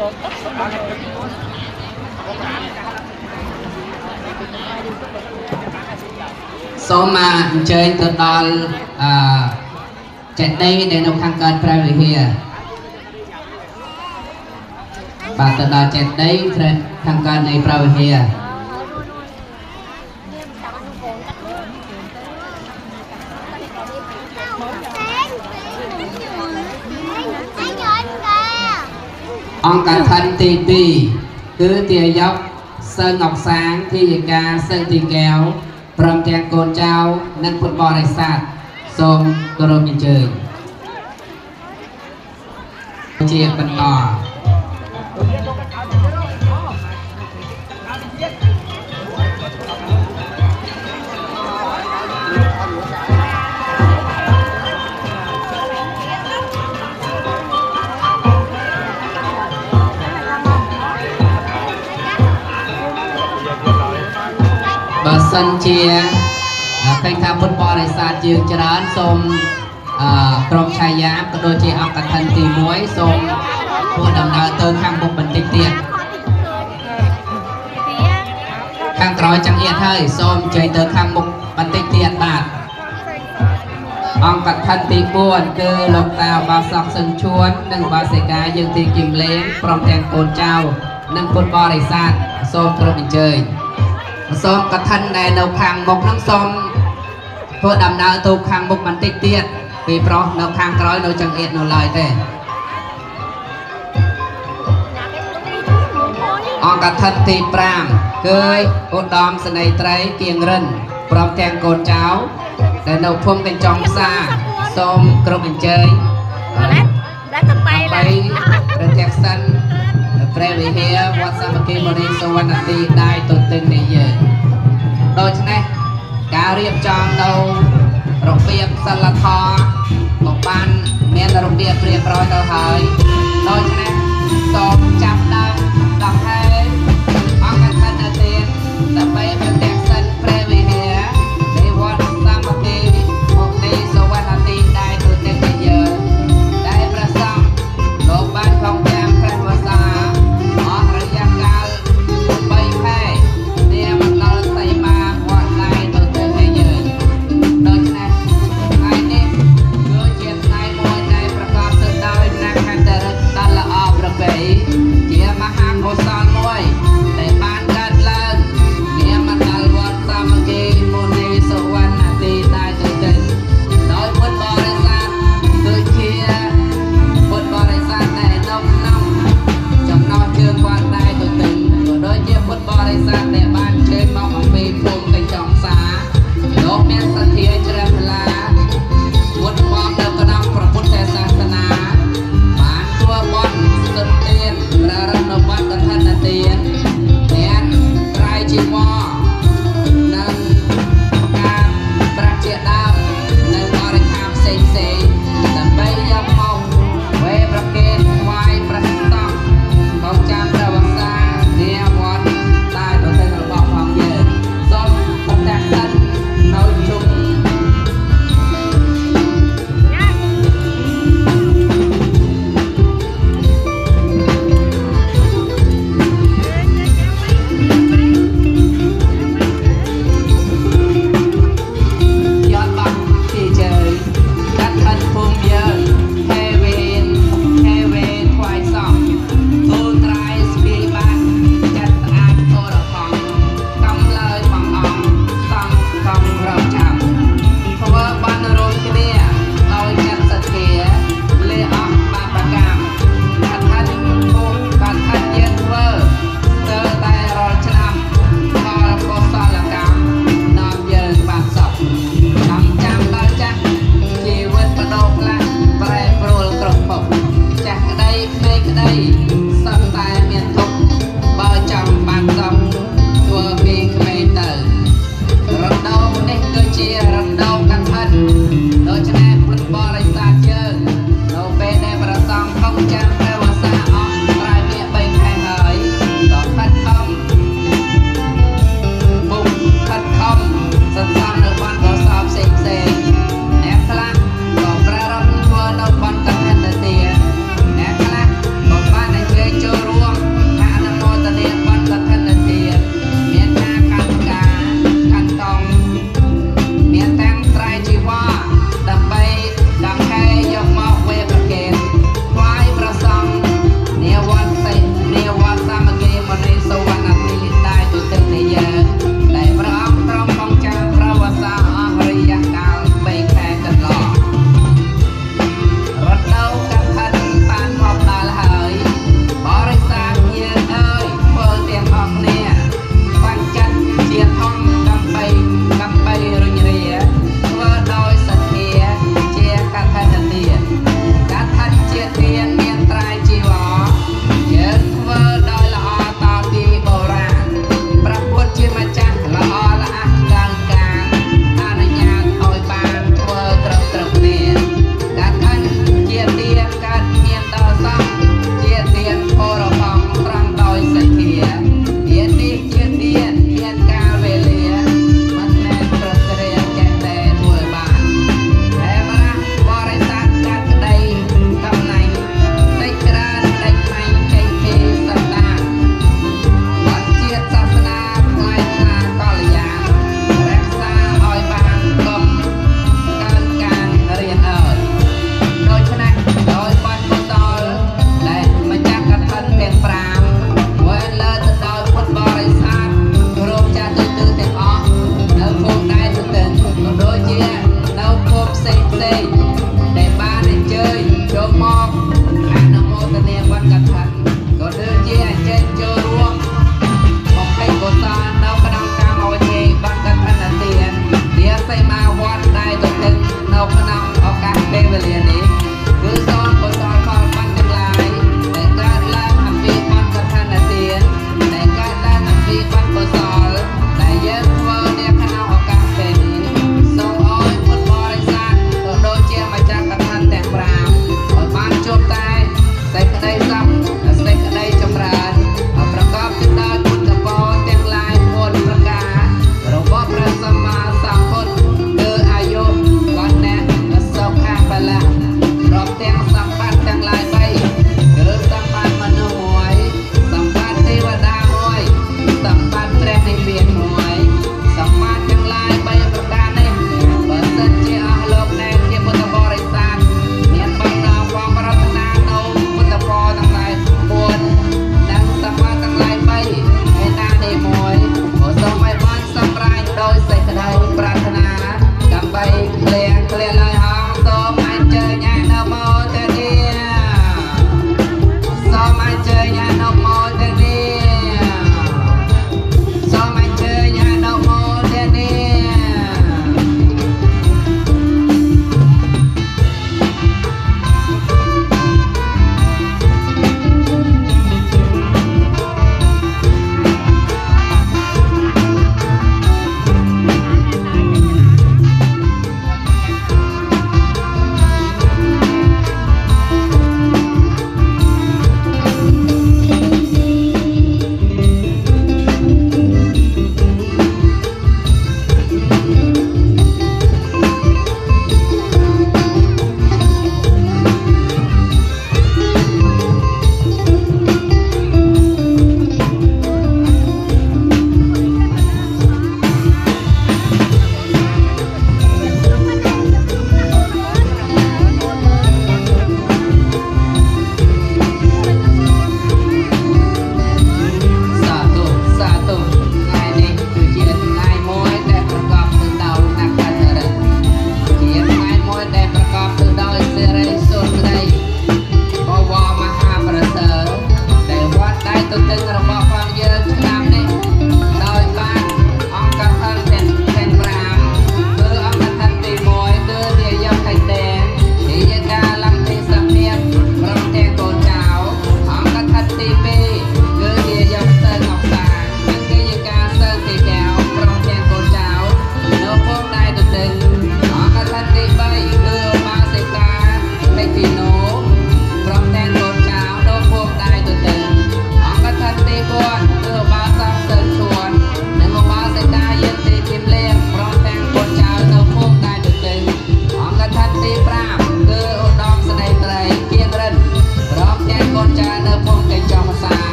សូមមកអញ្ជើញទៅដល់អឺចេតិយដែលនៅខាងកើតព្រះវិហារបាទទៅដល់ចេតិយខាងកើតនៃព្រះវិហារអង្គកឋិនទី2គឺទាយកសឹងអកសាងធីយិកាសឹងទីកែវព្រមទាំងកូនចៅនិងពុទ្ធបរិស័ទសូមគោរពអញ្ជើញជាបន្តបើសិនជាឃើញថាពុទ្ធបរិស័ទយើងច្រើនសូមក្រុមឆាយាក៏ដូចជាអង្គកឋិនទី1សូមធ្វើដំណើរទៅខាងមុខបន្តិចទៀតខាងក្រោយចង្អៀតហើយសូមអញ្ជើញទៅខាងមុខបន្តិចទៀតបាទអង្គកឋិនទី4គឺលោកតាបាសកសឹងឈួននិងបាសិកាយើងទីគឹមលេងព្រមទាំងកូនចៅនិងពុទ្ធបរិស័ទសូមគោរពអញ្ជើញសូមកឋិនដែលនៅខាងមុខហ្នឹងសូមធ្វើដំណើរទៅខាងមុខបន្តិចទៀតពីប្រុសនៅខាងក្រោយនៅចង្អៀតនៅឡើយទេអង្គកឋិនទី5គឺឧត្តមសេនីយ៍ត្រីគៀងរិនព្រមទាំងកូនចៅដែលនៅភូមិកញ្ចុងផ្សារសូមគ្រប់អញ្ជើញដើម្បីប្រតិសិនព្រះវិហារវត្តសាមគ្គីមុនីសុវណ្ណទីដែរទទឹងនេះយើងដូច្នេះការរៀបចំនៅរបៀបសិលធម៌ក៏បានមានរបៀបរៀបរយទៅហើយដូច្នេះសូមចាប់ដើមដល់ហើយអង្គកឋិនទានដើម្បីប្រតិសិនព្រះវិហារនៃវត្តសាមគ្គីមុនីសុវណ្ណទីដែរទទឹងនេះយើងដែលព្រះសង្ឃលោកបានខំចាំព្រះវស្សាអស់រយៈកាល3ខែនាមដល់សីមាវត្តដែរទទឹងនេះយើងដូច្នេះថ្ងៃនេះគឺជាថ្ងៃមួយដែលប្រកបទៅដោយនក្ខ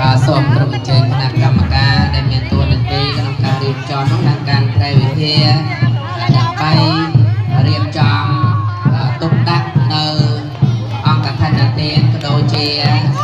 បាទសូមក្រុមអញ្ជើញគណៈកម្មការដែលមានតួនាទីក្នុងការរៀបចំនោះនឹងការព្រះវិហារដើម្បីរៀបចំទុកដាក់នៅអង្គកឋិនទានក៏ដូចជា